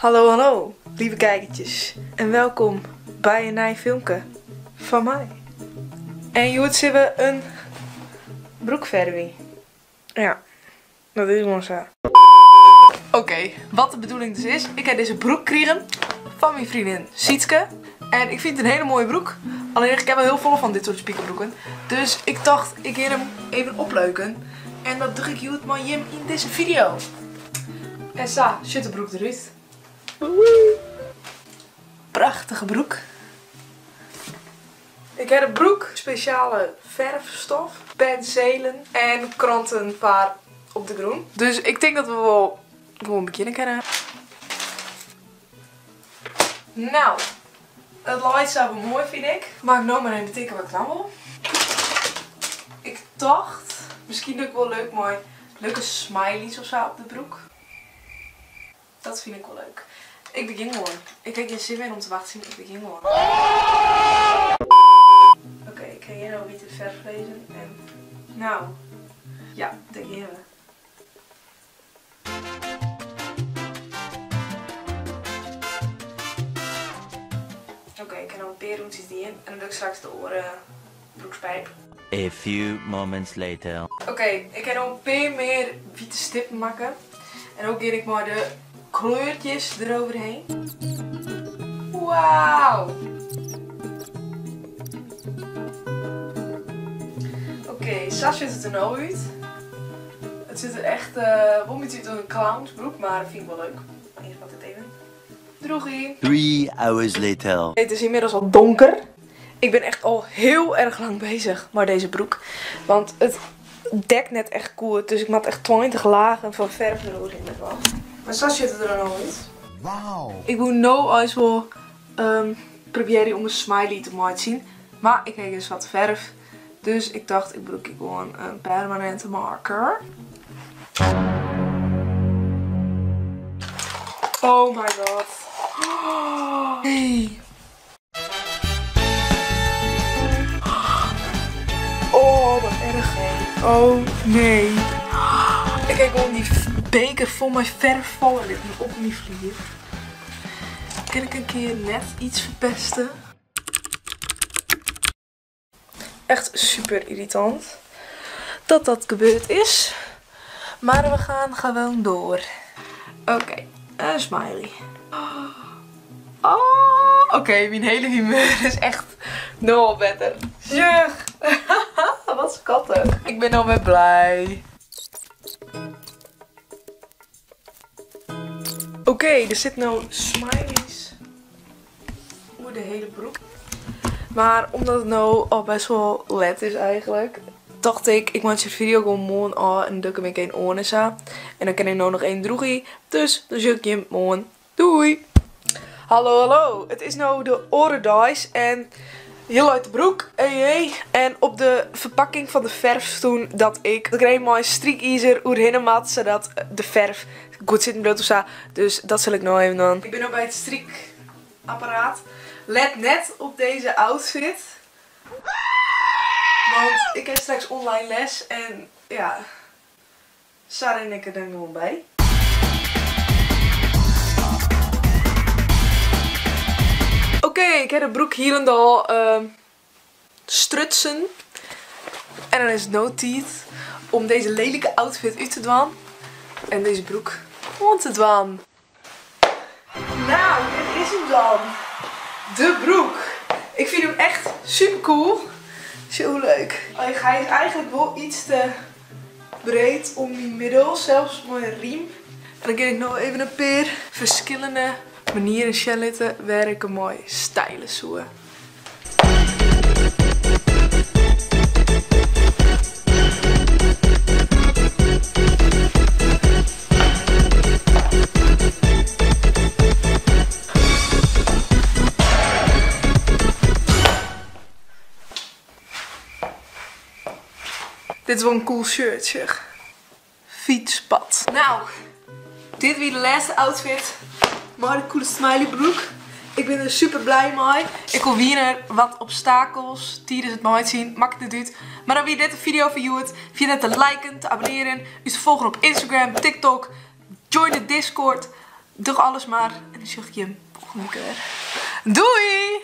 Hallo hallo lieve kijkertjes en welkom by in nij filmke fan my. En hjoed sille we in broek fervje. Ja, dat is gewoan sa. Oké, wat de bedoeling dus is, ik ha dizze broek krigen fan myn vriendin Sietske. En ik fyn it in hiele moaie broek, allinnich ik ha wol hiel folle fan dit soart spikerbroeken. Dus ik tocht, ik gean him even opleuken. En dat doch ik hjoed mei jim yn dizze video. En sa sjocht de broek derút. Prachtige broek. Ik ha de broek, spesjale ferfstof, penselen en kranten foar op de grûn. Dus ik tink dat we wol gewoan begjinne kinne. Nou, it leit sa wol moai fyn ik. Mar ik no mar even betinke wat ik dwaan wol. Ik tocht, miskien doe ik wol leuk mei leuke smileys ofsa op de broek. Dat fyn ik wol leuk. Ik begjin gewoan. Ik ha gjin sin mear om te wachtsjen, ik begjin gewoan. Oké, ik ha hjir no wite ferf lizzen en nou, ja, dêr gean we. Oké, ik ha no in pear rûntsjes dien en dan doch ik straks de oare broekspijp. A few moments later. Oké, ik ha no in pear mear wite stippen makke. En no gean ik mei de kleurtjes deroverheen. Wauw! Oké, sa sjocht it der no út. It sjocht der echt wol in bytsje út as in clownsbroek, mar dat fyn ik wol leuk. Earst moat dit even droegje. 3 hours later. Het is inmiddels al donker. Ik ben echt al heel erg lang bezig mei deze broek. Want it dekt net echt goed, dus ik moat echt 20 lagen fan ferf deroerhinne dwaan. Mar sa sjocht it der dan al út. Wauw! Ik woe no eins wol probearje om in smiley te meitsjen, mar ik ha gjin swarte ferf. Dus ik tocht ik brûk gewoan in permanente marker. Oh my god. Nee. Oh, wat erg. Oh nee. Ik heb gewoon die beker vol met verf vallen liggen op mijn vlier. Kan ik een keer net iets verpesten? Echt super irritant dat dat gebeurd is. Maar we gaan gewoon door. Oké, een smiley. Oh, oké, mijn hele humeur is echt no better. Zeg, wat schattig. Ik ben alweer blij. Oké, er zit nou smileys over de hele broek. Maar omdat het nou al best wel let is eigenlijk, dacht ik, ik maak deze video gewoon morgen al en dan doe ik hem een oren en zo. En dan kan ik nou nog één droegie. Dus dan zie ik je morgen. Doei! Hallo, hallo. Het is nou de orendice en heel uit de broek. Hey, hey. En op de verpakking van de verf toen dat ik de kreeg mooi strijkijzer oerheen mat, zodat de verf goed zit in brood of zo. Dus dat zal ik nou even doen. Ik ben nu bij het strijkapparaat. Let net op deze outfit. Want ik heb straks online les en ja, Sarah en ik er dan gewoon bij. Oké, ik heb de broek hier en al strutsen. En dan is het no tijd om deze lelijke outfit uit te dwaan. En deze broek om te dwaan. Nou, dit is hem dan. De broek. Ik vind hem echt super cool. Zo leuk. Hij is eigenlijk wel iets te breed om die middel. Zelfs mijn riem. En dan kan ik nog even een paar verschillende manieren shellitten waar ik een mooi stijlen zoek. Dit is wel een cool shirt, zeg. Fietspad. Nou, dit weer de laatste outfit. Maar de coole smiley broek. Ik ben er super blij mee. Ik wil weer wat obstakels. Tijdens het mooi zien. Maakt het uit. Maar dan weer dit de video voor jou. Vergeet net te liken, te abonneren. U te volgen op Instagram, TikTok. Join de Discord. Doch alles mar en dan sjoch ik jim volgende kear. Doei!